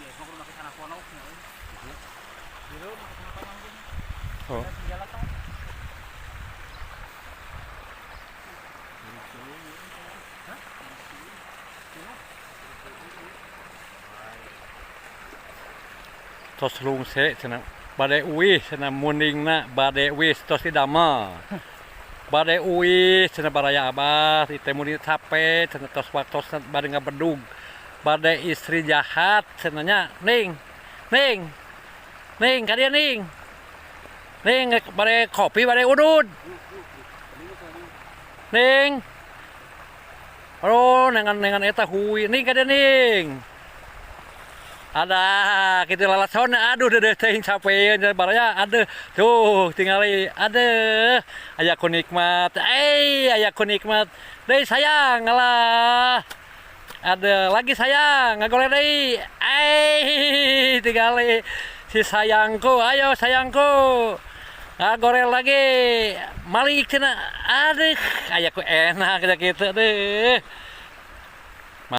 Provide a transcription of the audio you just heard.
Iya, mau kudu make celana pondok nya euy. Dulu make celana panjang gini. Oh. Jalan. Tos rungse cenah, bade uih cenah mundingna, bade uih tos didamel. Bade uih cenah baraya abah teh munding cape cenah, tos waktosna bade ngabedug. Bade istri jahat cenah nya. Ning, ning, ning, ka dieu ning. Ning, bade kopi, bade udud. Ning. Oh, nengan nengan eta hui. Ning, ka dieu ning. Ada kitu lalason, aduh, deudeuh teuing, capeun baraya, aduh. Tuh tingali, aduh, aya ku nikmat, eh, aya ku nikmat deui sayang. Alah, ada lagi sayang, ngagoleh deui. Eh, tingali si sayangku, ayo sayangku, ngagorel lagi, malik cenah. Aduh, aya ku enak kitu deh.